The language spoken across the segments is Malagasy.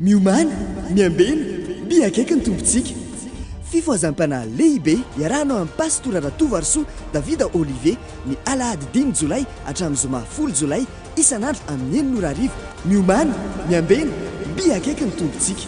Miomàna, miambena, mby akaiky ny Tompontsika. Fifohazam-panahy lehibe iarahanao amin'i Pastora Ratovoarisoa Davida Olivier ny alahady dimy jolay hatramin'ny zoma folo jolay isan'andro amin'ny enina ora hariva. Miomàna, miambena, mby akaiky ny Tompontsika.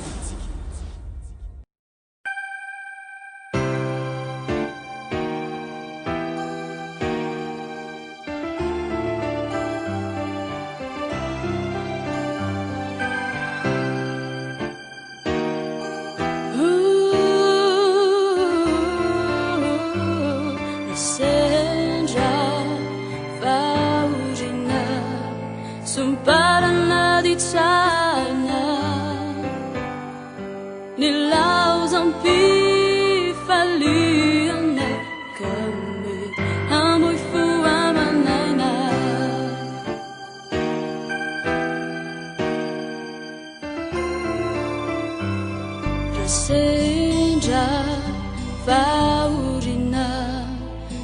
Nilaozam-pifaliana ka mety hamoy fo aman'aina. Raha sendra fahoriana,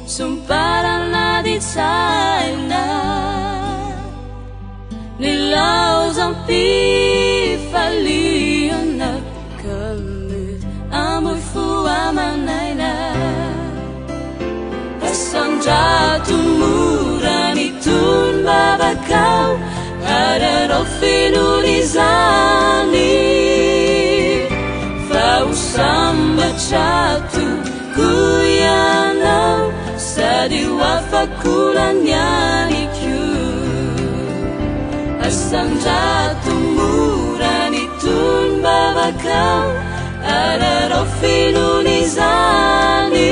somparana adin-tsaina. Nilaozam-pifaliana ka mety hamoy fo aman'aina. Asandrato mora ny tonom-bavakao ary arao fenoina izany fa ho sambatra tokoa ianao sady ho afak'olana ihany koa. Asandrato mora ny tonom-bavakao ary arao fenoina izany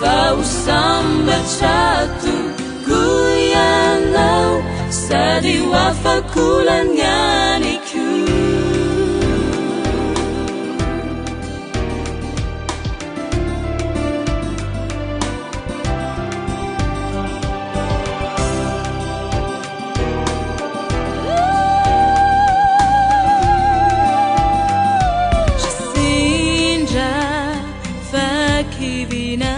fa ho sambatra tokoa ianao sady ho afak'olana ihany koa. Sendra fahakiviana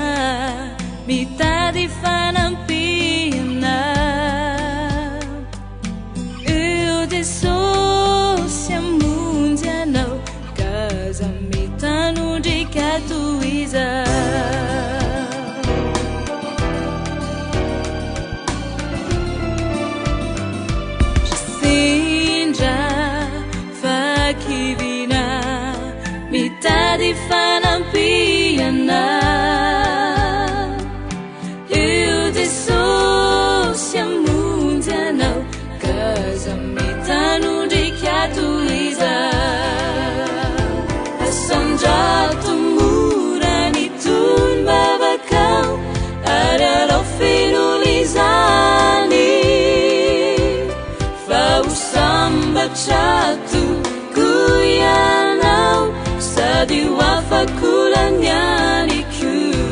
mitady fanampiana Eo Jesosy hamonjy anao ka aza mitanondrika tohiza. Sendra fahakiviana mitady fanampiana Eo Jesosy hamonjy anao ka aza mitanondrika tohiza. Asandrato mora ny tonom-bavakao ary arao fenoina izany fa ho sambatra tokoa ianao sady ho afak'olana ihany koa.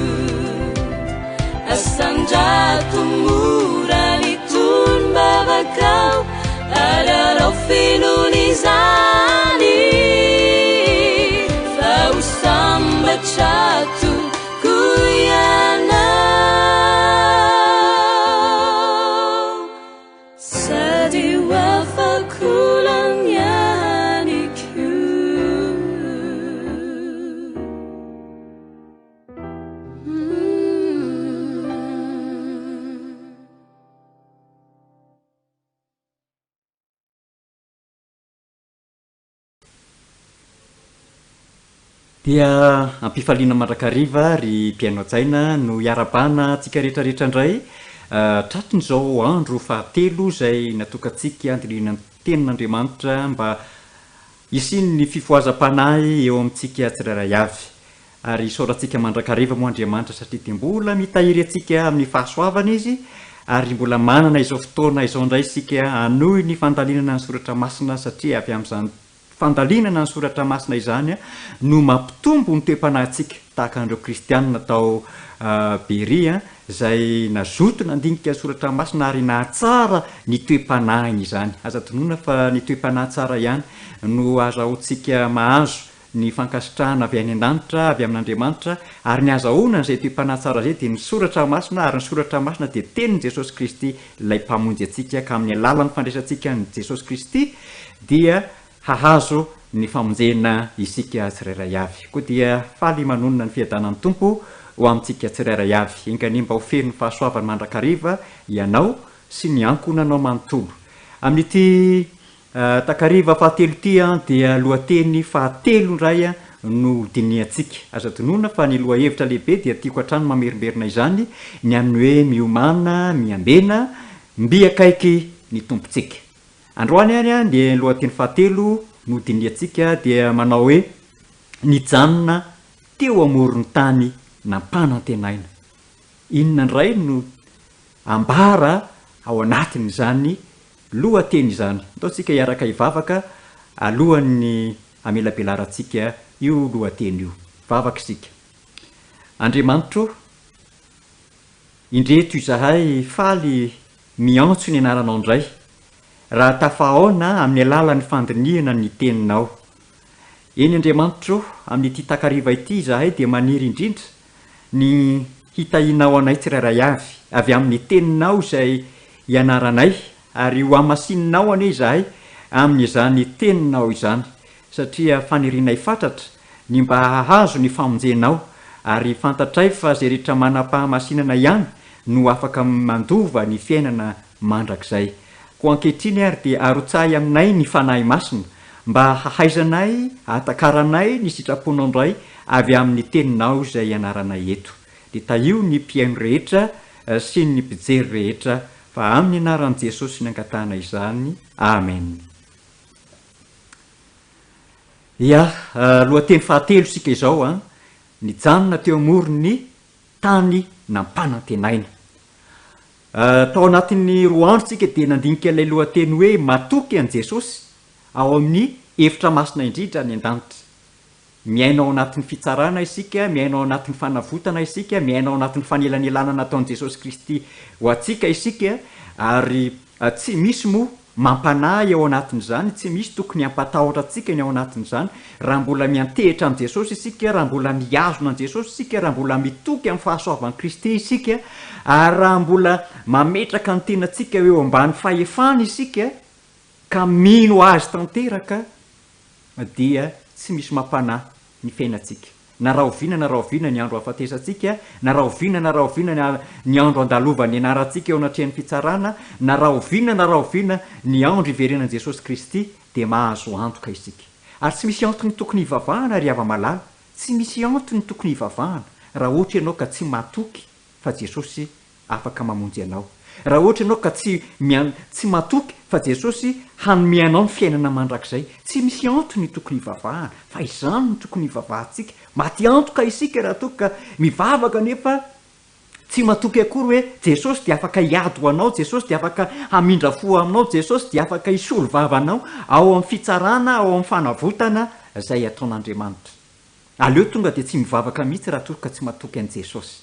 Asandrato mora ny tonom-bavakao ary arao fenoina izany fa ho sambatra tokoa ianao sady ho afak'olana ihany koa. Dia am-pifaliana mandrakariva ry mpihaino hajaina no hiarahabana antsika rehetra rehetra indray tratry ny izao andro fahatelo izay natokantsika handinihina ny tenin'Andriamanitra mba hisian'ny fifohazam-panahy eo amintsika tsirairay avy. Ary isaorantsika mandrakariva moa Andriamanitra satria dia mbola mitahiry antsika amin'ny fahasoavany Izy ary mbola manana izao fotoana izao indray isika hanohy ny fandalinana ny soratra masina satria avy amin'izany fandalinana ny soratra masina izany no mampitombo ny toe-panahintsika tahaka an'ireo kristianina tao Beria izay nazoto nandinika ny soratra masina ary nahatsara ny toe-panahiny izany. Aza adinoina fa ny toe-panahy tsara ihany no azahoantsika mahazo ny fankasitrahana avy any an-danitra, avy amin'Andriamanitra, ary ny azahoana an'izay toe-panahy tsara izay dia ny Soratra Masina, ary ny Soratra Masina dia Tenin'i Jesosy Kristy, Ilay Mpamonjy antsika, ka amin'ny alalan'ny fandraisantsika an'i Jesosy Kristy dia. hahazo ny famonjena isika tsirairay avy. Koa dia faly manonona ny fiadanan'ny Tompo ho amintsika tsirairay avy. Enga anie mba ho feno ny fahasoavany mandrakariva ianao sy ny ankohonanao manontolo. Amin'ity takariva fahatelo ity dia lohateny fahatelo indray no hodinihantsika. Aza adinoina fa ny lohahevitra lehibe dia tiako hatrany mamerimberina izany, ny amin'ny hoe miomàna, miambena, mby akaiky ny Tompontsika. Androany ary dia ny lohateny fahatelo no hodinihantsika dia manao hoe Nijanona teo amoron'ny tany nampanantenaina. Inona indray no ambara ao anatin'izany lohateny izany? Ndao tsika hiaraka hivavaka alohan'ny hamelabelarantsika io lohateny io. Vavaka isika. Andriamanitro ô, indreto izahay faly miantso ny anaranao indray, raha tafahaona amin'ny alalan'ny fandinihana ny Teninao. Eny Andriamanitro ô, amin'ity takariva ity izahay dia maniry indrindra ny hitahianao anay tsirairay avy, avy amin'ny Teninao izay ianaranay, ary ho hamasininao anie izahay amin'izany Teninao izany, satria fanirianay fatratra ny mba hahazo ny famonjenao, ary fantatray fa izay rehetra manam-pahamasinana ihany no afaka mandova ny fiainana mandrakizay. Koa ankehitriny ary dia arotsahy aminay ny Fanahy Masina, mba hahaizanay, hahatakaranay ny sitraponao indray avy amin'ny Teninao izay ianaranay eto. Dia tahio ny mpihaino rehetra sy ny mpijery rehetra, fa amin'ny anaran'i Jesosy ny angatahana izany. Amen. Ia, lohateny fahatelo isika izao an, nijanona teo amoron'ny tany nampanantenaina. Tao anatin'ny roa andro isika dia nandinika ilay lohateny hoe Matoky an'i Jesosy ao amin'ny efitra masina indrindra any an-danitra. Miaina ao anatin'ny fitsarana isika, miaina ao anatin'ny fanavotana isika, miaina ao anatin'ny fanelanelanana nataon'i Jesosy Kristy ho antsika isika, ary tsy misy moa mampanahy ao anatin'izany, tsy misy tokony hampatahotra antsika ny ao anatin'izany, raha mbola miantehitra amin'i Jesosy isika, raha mbola mihazona an'i Jesosy isika, raha mbola mitoky amin'ny fahasoavan'i Kristy isika, ary raha mbola mametraka ny tenantsika eo ambany fahefany isika, ka mino Azy tanteraka, dia tsy misy mampanahy ny fiainantsika. Na rahoviana na rahoviana ny andro hahafatesantsika, na rahoviana na rahoviana ny andro handalovan'ny anarantsika eo anatrehan'ny fitsarana, na rahoviana na rahoviana ny andro hiverenan'i Jesosy Kristy, dia mahazo antoka isika. Ary tsy misy antony tokony hivavahana ry hava-malala, tsy misy antony tokony hivavahana raha ohatra ianao ka tsy matoky fa Jesosy afaka mamonjy anao. Raha ohatra ianao ka tsy mian tsy matoky fa Jesosy hanome anao ny fiainana mandrakizay. Tsy misy antony tokony hivavahana fa izany no tokony hivavahantsika. Maty antoka isika raha toa ka mivavaka nefa tsy matoky akory hoe Jesosy dia afaka hiady ho anao, Jesosy dia afaka hamindra fo aminao, Jesosy dia afaka hisolo vava anao ao amin'ny fitsarana, ao amin'ny fanavotana izay ataon'Andriamanitra. Aleo tonga dia tsy mivavaka mihitsy raha toa ka tsy matoky an'i Jesosy.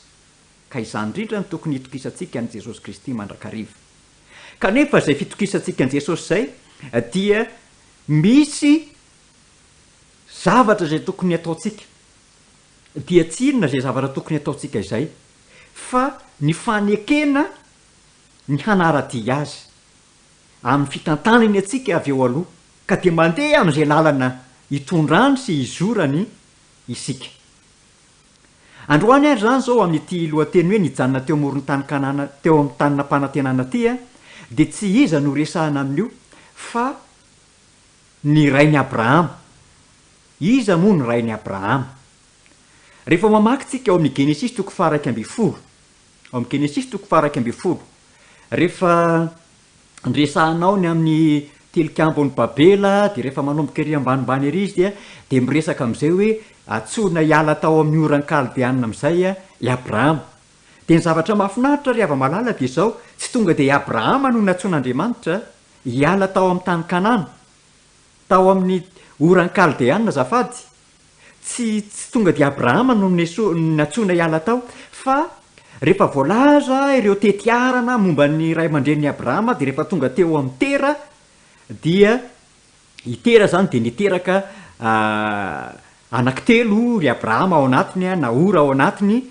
Ka izany indrindra no tokony hitokisantsika an'i Jesosy Kristy mandrakariva. Kanefa izay fitokisantsika an'i Jesosy izay dia misy zavatra izay tokony hataontsika. Dia tsy inona izay zavatra tokony hataontsika izay fa ny fanekena ny hanara-dia Azy amin'ny fitantanany antsika avy eo aloha, ka dia mandeha amin'izay lalana itondrany sy izorany isika. Androany ary izany izao amin'ity lohateny hoe nijanona teo amoron'ny tany Kanana teo amin'ny tany nampanantenana ity dia tsy iza no resahana amin'io fa ny rain'i Abrahama. Iza moa no rain'i Abrahama? Rehefa mamaky tsika ao amin'ny Genesisy toko faha-11, ao amin'ny Genesisy toko faha-11, rehefa Resahanao ny amin'ny tilikambon'i Babela, dia rehefa manomboka ery ambanimbany ery izy dia dia miresaka amin'izay hoe antsoina hiala tao amin'ny oran'ny Kaldeana amin'izay i Abrahama. Dia ny zavatra mahafinaritra ry hava-malala dia izao, tsy tonga dia i Abrahama no nantsoin'Andriamanitra hiala tao amin'ny tany Kanana, tao amin'ny oran'ny Kaldeana azafady, Tsy tsy tonga dia Abrahama no neso nantsoina hiala tao, fa rehefa voalaza ireo tetiarana momba ny ray aman-drenin'i Abrahama dia rehefa tonga teo amin'i Tera dia i Tera izany dia niteraka anankitelo ry Abrahama ao anatiny, Nahora ao anatiny,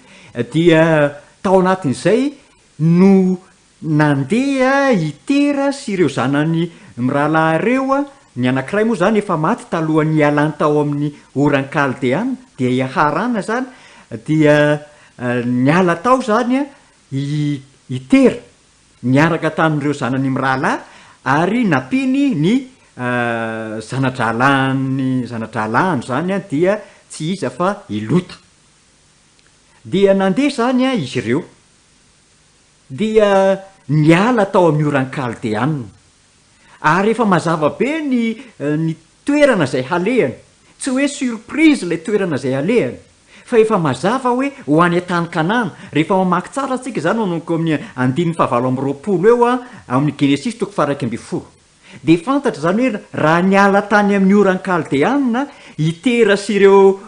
dia tao anatin'izay no Nandeha i Tera sy ireo zanany mirahalahy ireo Ny anankiray moa izany efa maty talohan'ny nialany tao amin'ny Oran'ny Kaldeana, dia i Harana izany, dia niala tao izany i i Tera niaraka tamin'ireo zanany mirahalahy ary nampiany ny zana-drahalahiny, zana-drahalahiny izany dia tsy iza fa i Lota. Dia nandeha izany izy ireo, dia niala tao amin'ny Oran'ny Kaldeana. Ary efa mazava be ny ny toerana izay halehany. Tsy hoe surprise ilay toerana izay halehany, fa efa mazava hoe ho any an-tany Kanana. Rehefa mamaky tsara isika izany manomboka eo amin'ny andininy fahavalo amby 20 eo ao amin'ny Genesisy toko faha-11. Dia fantatra izany hoe raha niala tany amin'ny oran'ny Kaldeana i Tera sy ireo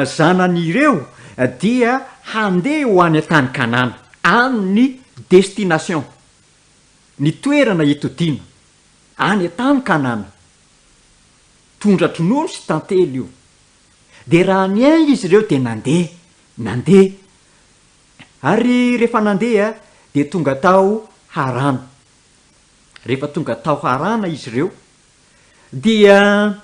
zanany ireo dia handeha ho any an-tany Kanana. Any ny destination. Ny toerana hitodiana, any an-tany Kanana. Tondra-dronono sy tantely io. Dia raha niainga izy ireo dia nandeha, nandeha. Ary rehefa nandeha dia tonga tao Harana. Rehefa tonga tao Harana izy ireo dia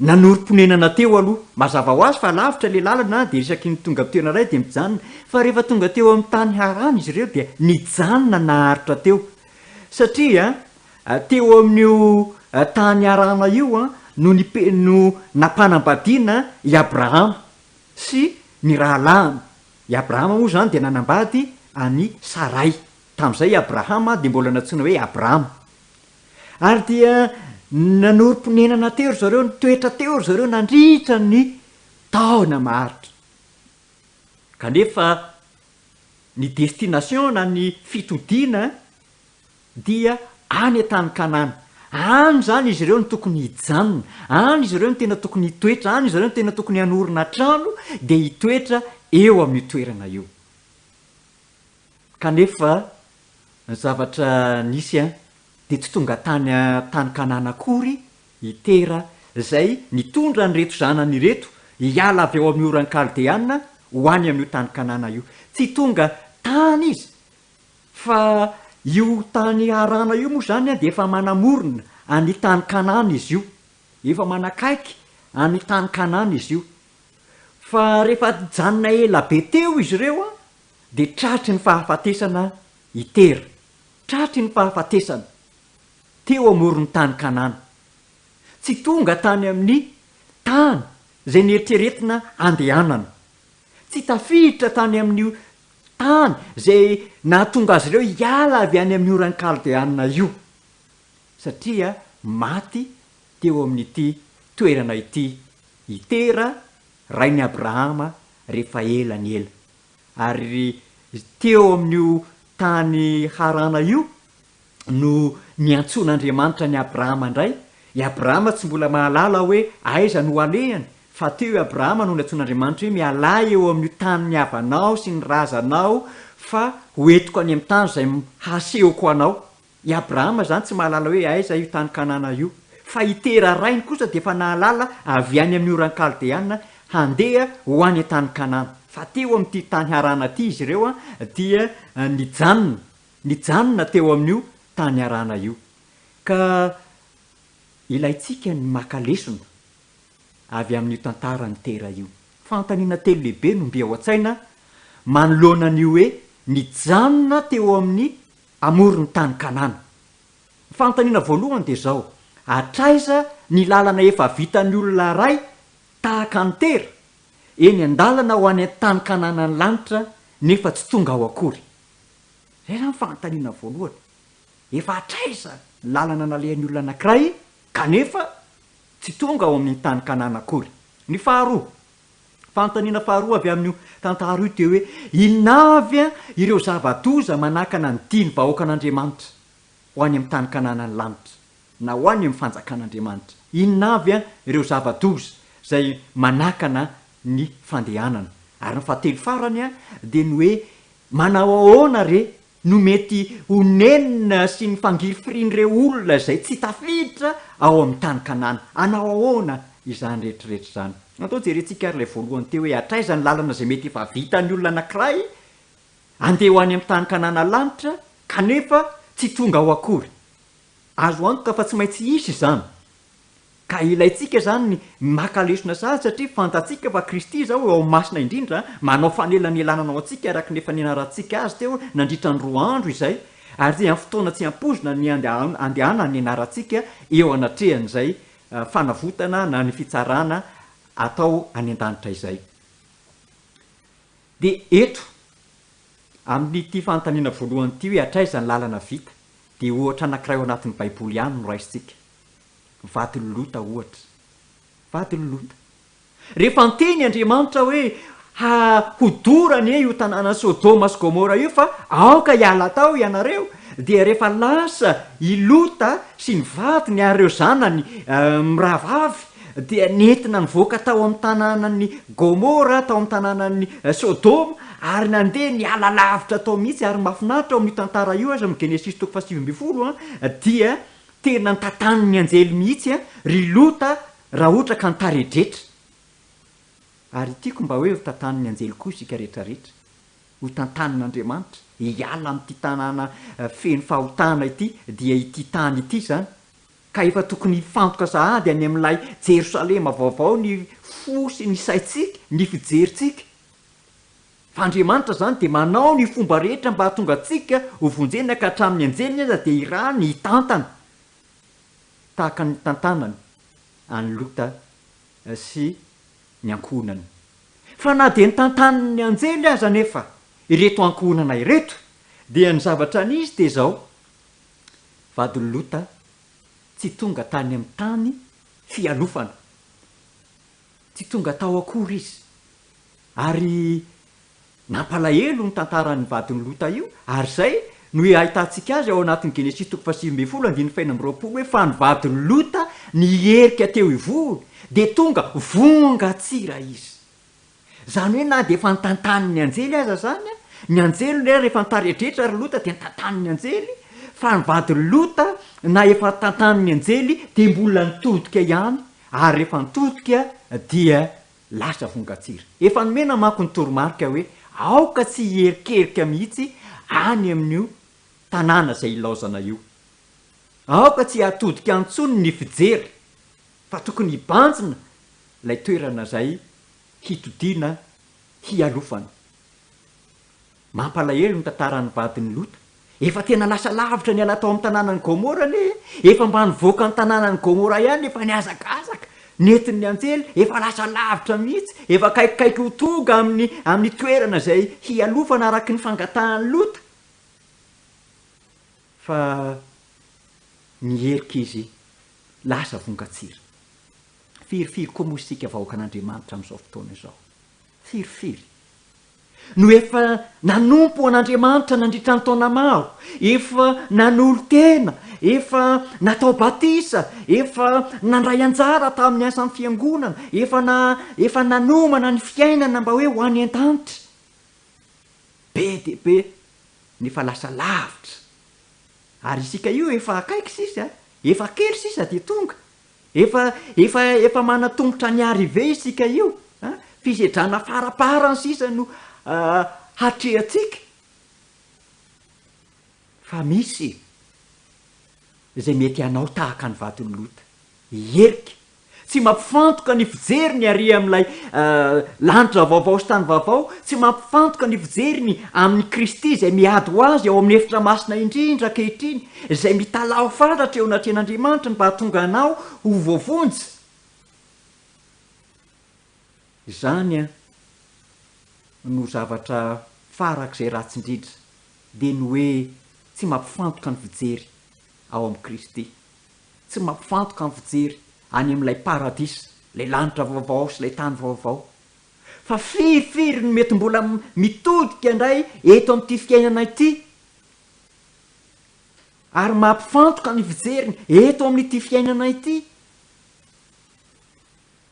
Nanorim-ponenana teo aloha. Mazava ho azy fa lavitra ilay lalana dia isaky ny tonga amin'ny toerana iray dia mijanona. Fa rehefa tonga teo amin'ny tany Harana izy ireo dia nijanona naharitra teo. Satria teo amin'io tany Harana io no nipe- no nampanambadiana i Abrahama sy ny rahalahiny. I Abrahama moa izany dia nanambady an'i Saray. Tamin'izay i Abrahama dia mbola nantsoina hoe Abrama. Ary dia nanorim-ponenana teo ry zareo, nitoetra teo ry zareo nandritra ny taona maharitra. Kanefa ny destination na ny fitodiana dia any an-tany Kanana. Any izany izy ireo no tokony hijanona, any izy ireo no tena tokony hitoetra, any izy ireo no tena tokony hanorina trano dia hitoetra eo amin'io toerana io. Kanefa ny zavatra nisy an, dia tsy tonga tany tany Kanana akory i Tera, izay nitondra an'ireto zanany ireto hiala avy ao amin'ny oran'ny Kaldeana ho any amin'io tany Kanana io. Tsy tonga tany izy, fa io tany Harana io moa izany dia efa manamorona an'ny tany Kanana izy io. Efa manakaiky an'ny tany Kanana izy io. Fa rehefa nijanona ela be teo izy ireo an, dia tratry ny fahafatesana i Tera, tratry ny fahafatesana, teo amoron'ny tany Kanana. Tsy tonga tany amin'ny tany izay neritreretina handehanana. Tsy tafiditra tany amin'io tany izay nahatonga azy ireo hiala avy any amin'ny oran'ny Kaldeana io, satria maty teo amin'ity toerana ity i Tera, rain'i Abrahama, rehefa ela ny ela. Ary teo amin'io tany Harana io no niantsoan'Andriamanitra an'i Abrahama indray. I Abrahama tsy mbola mahalala hoe aiza no halehany, fa teo i Abrahama no niantsoan'Andriamanitra hoe mialà eo amin'io tanin'ny havanao sy ny razanao fa ho entiko any amin'ny tany izay hasehoko anao. I Abrahama izany tsy mahalala hoe aiza io tany Kanana io, fa i Tera rainy kosa dia efa nahalala avy any amin'ny oran'ny Kaldeana handeha ho any an-tany Kanana. Fa teo amin'ity tany Harana ity izy ireo dia nijanona, nijanona teo amin'io tany Harana io. Ka ilaintsika ny maka lesona avy amin'io tantaran'i Tera io. Fanontaniana telo lehibe no mby ao an-tsaina manoloana an'io hoe nijanona teo amin'ny amoron'ny tany Kanana. Ny fanontaniana voalohany dia izao, hatraiza ny lalana efa vitan'ny olona iray tahaka an'i Tera, eny an-dalana ho any an-tany Kananan'ny lanitra nefa tsy tonga ao akory? Izay izany ny fanontaniana voalohany. Efa hatraiza ny lalana nalehan'ny olona anankiray kanefa tsy tonga ao amin'ny tany Kanana akory? Ny faharoa, Fanontaniana faharoa avy amin'io tantara io dia hoe, inona avy ireo zava-doza manakana ny dian'ny vahoakan'Andriamanitra ho any amin'ny tany Kananan'ny lanitra, na ho any amin'ny fanjakan'Andriamanitra? Inona avy ireo zava-doza izay manakana ny fandehanana? Ary ny fahatelo farany dia ny hoe, manao ahoana re no mety ho nenina sy ny fangirifirian'ireo olona izay tsy tafiditra ao amin'ny tany Kanana. Hanao ahoana izany rehetrarehetra izany? Andao jerentsika ary ilay voalohany teo hoe hatraiza ny lalana izay mety efa vitan'ny olona anankiray handeha ho any amin'ny tany Kanana lanitra kanefa tsy tonga ao akory. Azo antoka fa tsy maintsy hisy izany. Ka ilaintsika izany ny maka lesona sahady satria fantatsika fa Kristy izao eo amin'ny masina indrindra manao fanelanelanana ho antsika araka ny efa nianarantsika azy teo nandritra ny roa andro izay ary dia amin'ny fotoana tsy ampoizina ny andehanany nianarantsika eo anatrehan'izay fanavotana na ny fitsarana atao any an-danitra izay. Dia eto amin'ity fanontaniana voalohany ity hoe hatraiza ny lalana vita dia ohatra anankiray ao anatin'ny baiboly ihany no raisintsika. Vadin'i Lota ohatra. Vadin'i Lota. Rehefa niteny Andriamanitra hoe ha hodora anie io tanànan'i Sodoma sy Gomora io fa aoka hiala tao ianareo, dia rehefa lasa i Lota sy ny vadiny ary ireo zanany mirahavavy dia nentina nivoaka tao amin'ny tanànan'i Gomora, tao amin'ny tanànan'i Sodoma ary nandeha niala lavitra tao mihitsy ary mahafinaritra ao amin'io tantara io aza amin'ny Genesisy toko fahasivy ambinifolo dia Tena ntantanin'ny anjely mihitsy an ry Lota raha ohatra ka nitaredretra. Ary tiako mba hoe ho tantanin'ny anjely koa isika rehetra rehetra. Ho tantanin'Andriamanitra. Hiala amin'ity tanàna feno fahotana ity dia ity tany ity izany. Ka efa tokony hifantoka sahady any amin'ilay Jerosalema vaovao ny fo sy ny saintsika, ny fijerintsika. Fa Andriamanitra izany dia manao ny fomba rehetra mba hahatonga antsika ho vonjena ka hatramin'ny anjeliny aza dia irahany hitantana tahaka ny nitantanany an'i Lota sy ny ankohonany. Fa na dia nitantanin'ny anjely aza anefa ireto ankohonana ireto dia ny zavatra nisy dia izao, vadin'i Lota tsy tonga tany amin'ny tany fialofana, tsy tonga tao akory izy. Ary nampalahelo ny tantaran'ny vadin'i Lota io, ary izay no ahitantsika azy ao anatin'ny Genesisy toko fahasivy ambinifolo andininy fahenina amby roapolo hoe fa ny vadin'i Lota niherika teo ivohony, dia tonga vongan-tsira izy. Izany hoe na dia efa nitantanin'ny anjely aza izany, ny anjely indray rehefa nitaredretra ry Lota dia nitantanin'ny anjely, fa ny vadin'i Lota na efa tantanin'ny anjely dia mbola nitodika ihany, ary rehefa nitodika dia Lasa vongan-tsira. Efa nomena manko ny toromarika hoe aoka tsy hiherikerika mihitsy any amin'io tanàna izay ilaozana io. Aoka tsy hatodika intsony ny fijery fa tokony hibanjina ilay toerana izay hitodiana hialofana. Mampalahelo ny tantaran'ny vadin'i Lota. Efa tena lasa lavitra niala tao amin'ny tanànan'i Gomora anie e! Efa mba nivoaka ny tanànan'i Gomora ihany efa nihazakazaka, nentin'ny anjely, efa lasa lavitra mihitsy, efa akaikikaiky ho tonga amin'ny amin'ny toerana izay hialofana araka ny fangatahan'i Lota. Fa niherika izy, lasa vongan-tsira. Firifiry koa moa isika vahoakan'Andriamanitra amin'izao fotoana izao? Firifiry? no efa nanompo an'Andriamanitra nandritra ny taona maro, efa nanolo-tena, efa natao batisa, efa nandray anjara tamin'ny asan'ny fiangonana, efa na, efa nanomana ny fiainana mba hoe ho any an-danitra. Be dia be nefa lasa lavitra. Ary isika io efa akaiky sisa, efa kely sisa dia tonga. Efa efa efa manatombotra ny arrivée isika io a! Fisedrana faraparany sisa no hatrehantsika fa misy izay mety hanao tahaka ny vadin'i Lota, hiherika, tsy mampifantoka ny fijeriny ary amin'ilay lanitra vaovao sy tany vaovao, tsy mampifantoka ny fijeriny amin'i Kristy izay miady ho azy ao amin'ny efitra masina indrindra ankehitriny, Izay mitalaho fatratra eo anatrehan'Andriamanitra mba hahatonga anao ho voavonjy. Izany no zavatra farak'izay ratsy indrindra, dia ny hoe tsy mampifantoka ny fijery ao amin'i Kristy, tsy mampifantoka ny fijery any amin'ilay paradisa, ilay lanitra vaovao sy ilay tany vaovao. Fa firifiry no mety mbola mitodika indray eto amin'ity fiainana ity Ary mampifantoka ny fijeriny eto amin'ity fiainana ity.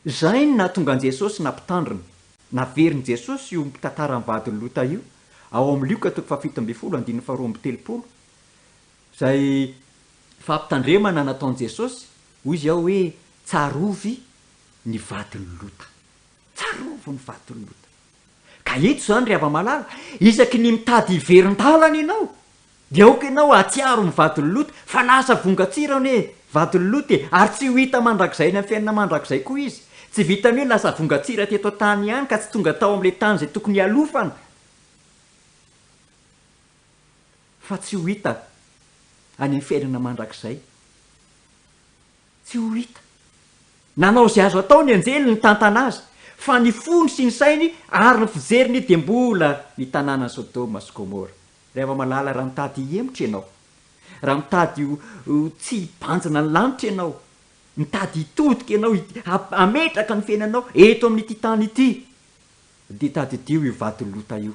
Izay no nahatonga an'i Jesosy nampitandrina. Naverin'i Jesosy io tantaran'ny vadin'i Lota io, ao amin'ny Lioka toko fahafito ambinifolo andininy faharoa amby telopolo, izay fampitandremana nataon'i Jesosy, hoy izy ao hoe, Tsarovy ny vadin'i Lota. Tsarovy ny vadin'i Lota. Ka eto izany ry hava-malala, isaky ny mitady hiverin-dalana ianao, Dia aoka ianao hahatsiaro ny vadin'i Lota, fa lasa vongan-tsira anie vadin'i Lota e, ary tsy ho hita mandrakizay any amin'ny fiainana mandrakizay koa izy. Tsy vitan'ny hoe lasa vongan-tsira teto an-tany ihany ka tsy tonga tao amin'ilay tany izay tokony hialofana, fa tsy ho hita any amin'ny fiainana mandrakizay. Tsy ho hita. Nanao izay azo atao ny anjely nitantana azy, fa ny fony sy ny sainy ary ny fijeriny dia mbola ny tanànan'i Sodoma sy Gomora. Ry hava-malala, raha mitady hihemotra ianao, raha mitady ho tsy hibanjina ny lanitra ianao, mitady hitodika ianao, hametraka ny fiainanao eto amin'ity tany ity, dia tadidio io vato lota io.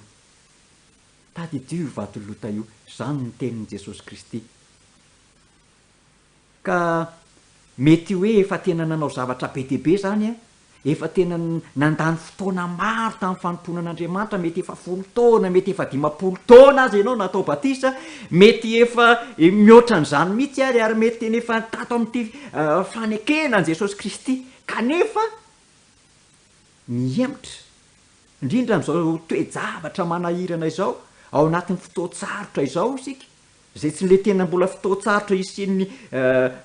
Tadidio io vato lota io. Izany no tenin'i Jesosy Kristy. Ka mety hoe efa tena nanao zavatra be dia be izany an, efa tena nandany fotoana maro tamin'ny fanompoana an'Andriamanitra, mety efa folo taona, mety efa 50 taona aza ianao natao batisa, mety efa mihoatra an'izany mihitsy ary, ary mety tena efa tato amin'ity fanekena an'i Jesosy Kristy, kanefa mihemotra, indrindra amin'izao toe-javatra manahirana izao, ao anatin'ny fotoan-tsarotra izao isika, Izay tsy ilay tena mbola fotoan-tsarotra hisian'ny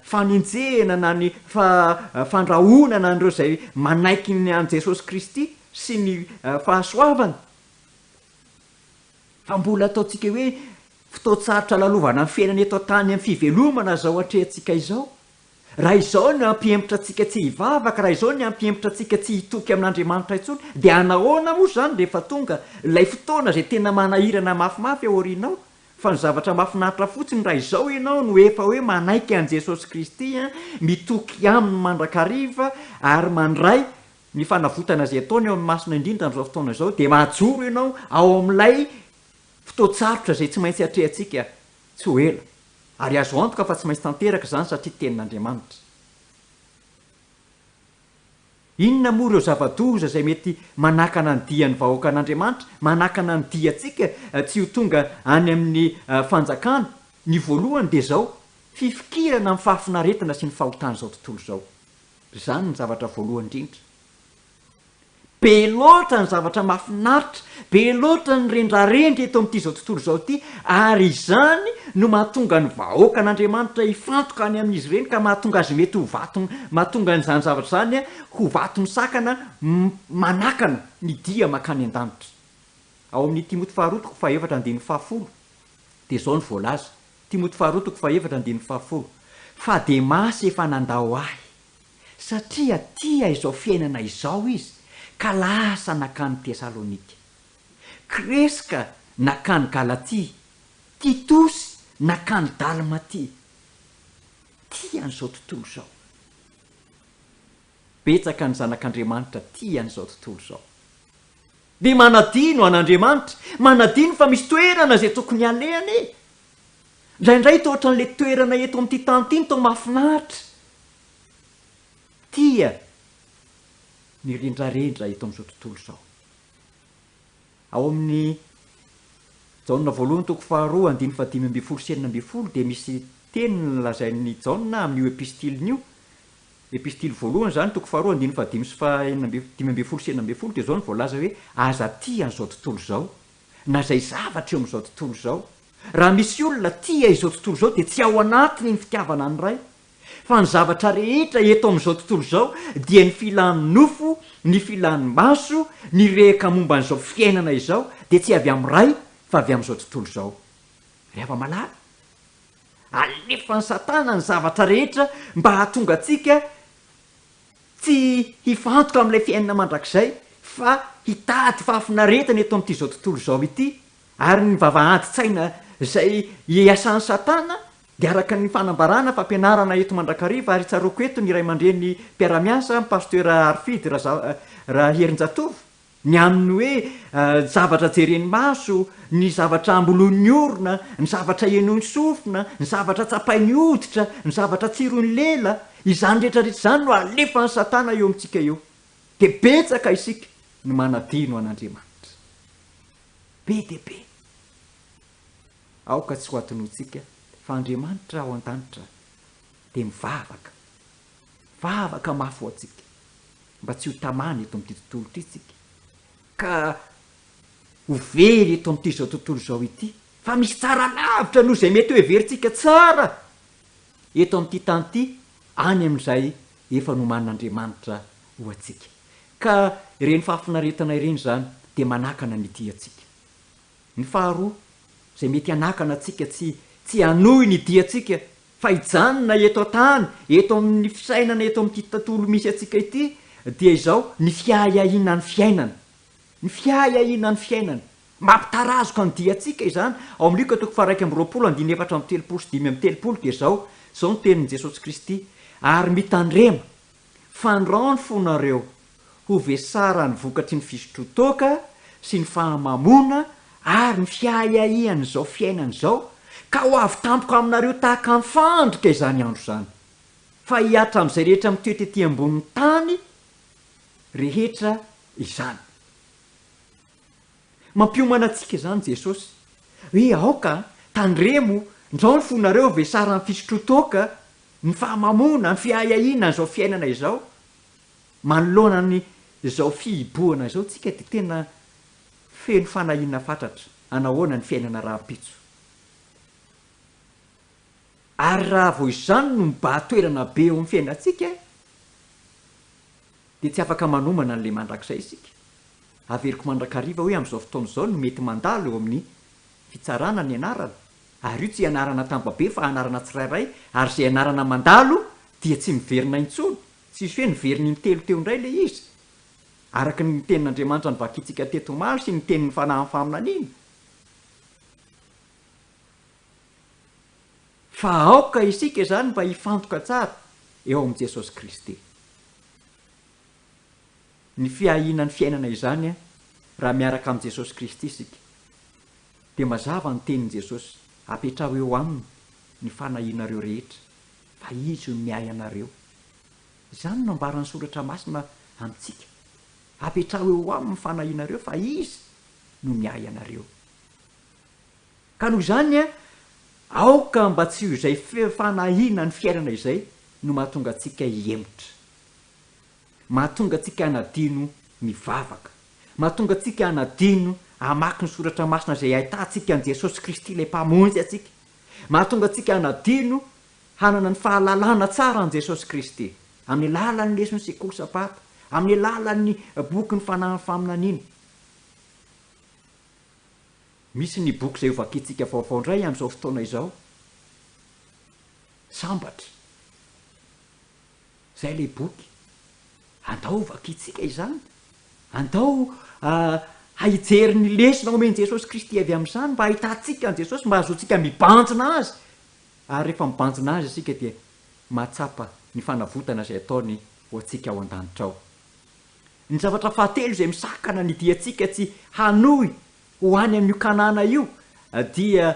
fanenjehana na ny fandrahonana an'ireo izay manaiky ny an'i Jesosy Kristy sy ny fahasoavany. Fa mbola ataontsika hoe fotoan-tsarotra lalovana ny fiainana eto an-tany amin'ny fivelomana izao atrehantsika izao. Raha izao no hampihemotra antsika tsy hivavaka, raha izao ny hampihemotra antsika tsy hitoky amin'Andriamanitra intsony, dia hanahoana moa izany rehefa tonga ilay fotoana izay tena manahirana mafimafy ao aoriana ao? Fa ny zavatra mahafinaritra fotsiny raha izao ianao no efa hoe manaiky an'i Jesosy Kristy an, mitoky Aminy mandrakariva ary mandray ny fanavotana izay ataony eo amin'ny masina indrindra amin'izao fotoana izao dia mahajoro ianao ao amin'ilay fotoan-tsarotra izay tsy maintsy atrehantsika tsy ho ela. Ary azo antoka fa tsy maintsy tanteraka izany satria tenin'Andriamanitra. Inona moa ireo zava-doza izay mety manakana ny dian'ny vahoakan'Andriamanitra, manakana ny diantsika tsy ho tonga any amin'ny fanjakana? Ny voalohany dia izao, fifikirana amin'ny fahafinaretana sy ny fahotan'izao tontolo izao. Izany no zavatra voalohany indrindra. Be loatra ny zavatra mahafinaritra, be loatra ny rendrarendra eto amin'ity izao tontolo izao ity, ary izany no mahatonga ny vahoakan'Andriamanitra hifantoka any amin'izy ireny ka mahatonga azy mety ho vato, mahatonga an'izany zavatra izany ho vato misakana manakana ny dia mankany an-danitra. Ao amin'ny Timoty faharoa toko fahefatra andininy fahafolo dia izao no voalaza, Timoty faharoa toko fahefatra andininy fahafolo, Fa Demasy efa nandao ahy, satria tia izao fiainana izao izy ka lasa nankany Tesalonika. Kreska nankany Galatia, Titosy nankany Dalmatia. Tia an'izao tontolo izao. Betsaka ny zanak'Andriamanitra tia an'izao tontolo izao. Dia manadino an'Andriamanitra, manadino fa misy toerana izay tokony halehany e! Indraindray toa ohatran'ilay toerana eto amin'ity tany ity no toa mahafinaritra. Tia ny rendrarendra eto amin'izao tontolo izao. Ao amin'ny Jaona voalohany toko faharoa andininy fahadimy ambin'ny folo sy 16 dia misy teny nolazain'i Jaona amin'io epistiliny io. Epistily voalohany izany, toko faharoa andininy fahadimy sy fahenina amby 15 sy 16 dia izao no voalaza hoe aza tia an'izao tontolo izao na izay zavatra eo amin'izao tontolo izao. Raha misy olona tia izao tontolo izao dia tsy ao anatiny ny fitiavana ny Ray. Fa ny zavatra rehetra eto amin'izao tontolo izao dia ny filan'ny nofo, ny filan'ny maso, ny rehaka momba an'izao fiainana izao dia tsy avy amin'ny Ray fa avy amin'izao tontolo izao. Ry hava-malala, alefan'i Satana ny zavatra rehetra mba hahatonga antsika tsy hifantoka amin'ilay fiainana mandrakizay fa hitady fahafinaretana eto amin'ity izao tontolo izao ity. Ary ny vavahadin-tsaina izay iasan'i Satana dia araka ny fanambarana fampianarana eto mandrakariva ary tsaroako eto ny ray aman-dreny mpiara-miasa Pasteur Harifidy Raherinjatovo ny amin'ny hoe zavatra jeren'ny maso, ny zavatra amboloin'ny orona, ny zavatra henoin'ny sofina, ny zavatra tsapain'ny hoditra, ny zavatra tsiroin'ny lela, izany rehetra rehetra izany no alefan'i Satana eo amintsika eo. Dia betsaka isika no manadino an'Andriamanitra. Be dia be. Aoka tsy ho adinointsika fa Andriamanitra ao an-danitra dia mivavaka, vavaka mafy ho antsika mba tsy ho tamana eto amin'ity tontolo ity isika ka ho very eto amin'ity izao tontolo izao ity. Fa misy tsara lavitra noho izay mety ho heverintsika tsara eto amin'ity tany ity any amin'izay efa nomanin'Andriamanitra ho antsika. Ka ireny fahafinaretana ireny izany dia manakana ny diantsika. Ny faharoa izay mety hanakana antsika tsy tsy hanohy ny diantsika fa hijanona eto an-tany, eto amin'ny fisainana eto amin'ity tontolo misy antsika ity dia izao, ny fiahiahiana ny fiainana. Ny fiahiahiana ny fiainana. Mampitarazoka ny diantsika izany. Ao amin'ny Lioka toko faha-21 andininy 34 sy 35 dia izao, izao ny tenin'i Jesosy Kristy, Ary mitandrema, fandrao ny fonareo ho vesaran'ny vokatry ny fisotroan-toaka sy ny fahamamoana ary ny fiahiahian'izao fiainana izao, ka ho avy tampoka aminareo tahaka ny fandrika izany andro izany, fa hihatra amin'izay rehetra mitoetra ety ambonin'ny tany rehetra izany. Mampiomana antsika izany Jesosy, hoe aoka, tandremo, ndrao ny fonareo vesaran'ny fisotroan-toaka, ny fahamamoana, ny fiahiahiana an'izao fiainana izao. Manoloana ny izao fihibohana izao tsika dia tena feno fanahiana fatratra anahoana ny fiainana rahampitso. Ary raha vao izany no mibahan-toerana be eo amin'ny fiainantsika dia tsy afaka manomana an'ilay mandrakizay isika. Averiko mandrakariva hoe amin'izao fotoana izao no mety mandalo eo amin'ny fitsarana ny anarana. Ary io tsy anarana tambabe fa anarana tsirairay ary izay anarana mandalo dia tsy miverina intsony. Tsisy hoe niverina intelo teo indray ilay izy, araka ny tenin'Andriamanitra novakintsika teto omaly sy ny tenin'ny Fanahin'ny faminaniana. Fa aoka isika izany mba hifantoka tsara eo amin'i Jesosy Kristy. Ny fiahiana ny fiainana izany raha miaraka amin'i Jesosy Kristy isika, dia mazava ny tenin'i Jesosy, apetraho eo Aminy ny fanahianareo rehetra, fa Izy no miahy anareo. Izany no ambaran'ny Soratra Masina amintsika. Apetraho eo Aminy ny fanahianareo fa Izy no miahy anareo. Ka noho izany, aoka mba tsy ho izay fanahiana ny fiainana izay no mahatonga antsika hihemotra. Mahatonga antsika hanadino mivavaka. Mahatonga antsika hanadino hamaky ny Soratra Masina izay ahitantsika an'i Jesosy Kristy ilay Mpamonjy antsika. Mahatonga antsika hanadino hanana ny fahalalana tsara an'i Jesosy Kristy, amin'ny alalan'ny leson'ny Sekoly Sabata, amin'ny alalan'ny bokin'ny Fanahin'ny Faminaniana. Misy ny boky izay hovakintsika vaovao indray amin'izao fotoana izao. Sambatra. Izay ilay boky. Andao hovakintsika izany. Andao hijery ny lesona omen'i Jesosy Kristy avy amin'izany mba hahitantsika an'i Jesosy, mba hahazoantsika mibanjina Azy. Ary rehefa mibanjina Azy isika dia mahatsapa ny fanavotana izay ataony ho antsika ao an-danitra ao. Ny zavatra fahatelo izay misakana ny diantsika tsy hanohy ho any amin'io Kanana io dia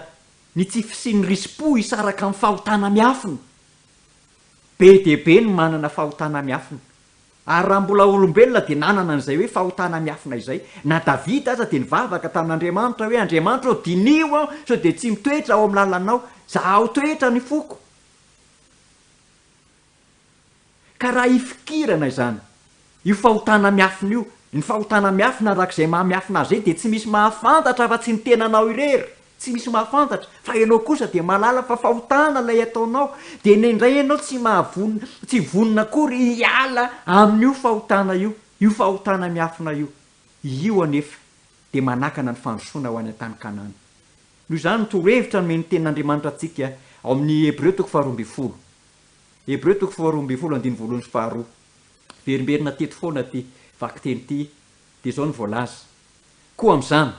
ny tsy fisian'ny risi-po hisaraka amin'ny fahotana miafina. Be dia be ny manana fahotana miafina. Ary raha mbola olombelona dia nanana an'izay hoe fahotana miafina izay. Na Davida aza dia nivavaka tamin'Andriamanitra hoe, Andriamanitra ô, diniho aho sao dia tsy mitoetra ao amin'ny lalanao. Zahao toetra ny foko. Ka raha ifikirana izany, io fahotana miafina io, ny fahotana miafina araka izay maha miafina azy izay dia tsy misy mahafantatra afa-tsy ny tenanao irery. Tsy misy mahafantatra, fa ianao kosa dia mahalala fa fahotana ilay ataonao, dia indraindray ianao tsy mahavonona, tsy vonona akory hiala amin'io fahotana io, io fahotana miafina io. Io anefa dia manakana ny fandrosoana ho any an-tany Kanana. Noho izany, ny torohevitra nomen'ny Tenin'Andriamanitra antsika ao amin'ny Hebreo toko faharoambinifolo, Hebreo toko faharoambinifolo andininy voalohany sy faharoa, miverimberina teto foana ity vakiteny ity, dia izao no voalaza, Koa amin'izany,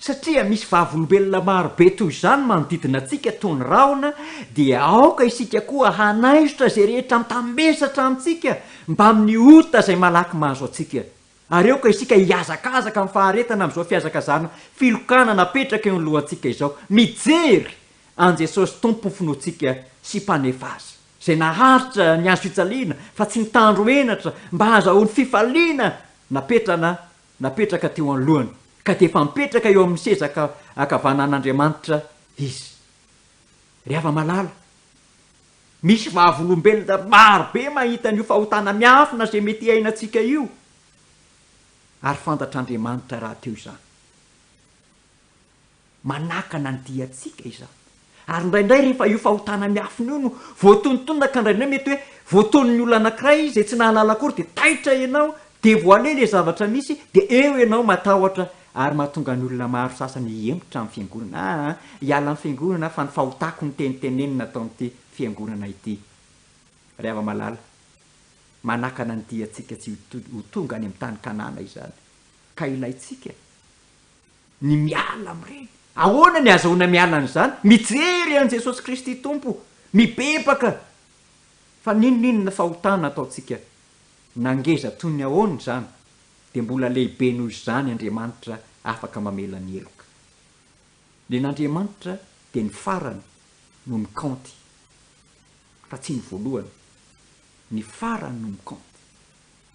satria misy vavolombelona maro be toy izany manodidina antsika toy ny rahona, dia aoka isika koa hanaisotra izay rehetra mitambesatra amintsika mbamin'ny ota izay malaky mahazo antsika. Ary aoka isika hihazakazaka amin'ny faharetana amin'izao fihazakazahana filokana napetraka eo anoloantsika izao, mijery an'i Jesosy Tompo finoantsika sy Mpanefa azy, izay naharitra ny hazo fijaliana fa tsy nitandro henatra mba hahazahoany fifaliana napetrana napetraka teo anoloany, ka dia efa mipetraka eo amin'ny seza ankavanan'Andriamanitra izy. Ry hava-malala, misy vavolombelona maro be mahita an'io fahotana miafina izay mety hiainantsika io, ary fantatr'Andriamanitra rahateo izany. Manakana ny diantsika izany. Ary indraindray rehefa io fahotana miafina io no voatonontonona ka indraindray mety hoe voatonon'ny olona anankiray izay tsy nahalala akory dia taitra ianao, devoiler ilay zavatra misy dia eo ianao matahotra ary mahatonga ny olona maro sasany hihemotra amin'ny fiangonana. Aa, hiala amin'ny fiangonana aho fa ny fahotako no tenitenenina atao amin'ity fiangonana ity. Ry hava-malala, manakana ny diantsika tsy ho tonga any amin'ny tany Kanana izany ka ilaintsika ny miala amin'ireny. Ahoana ny azahoana miala an'izany? Mijery an'i Jesosy Kristy Tompo, mibebaka fa n'inon'inona fahotana ataontsika, na ngeza toy ny ahoana izany, dia mbola lehibe noho izany Andriamanitra afaka mamela ny heloka. Nen'Andriamanitra dia ny farany no mikaonty fa tsy ny voalohany. Ny farany no mikaonty.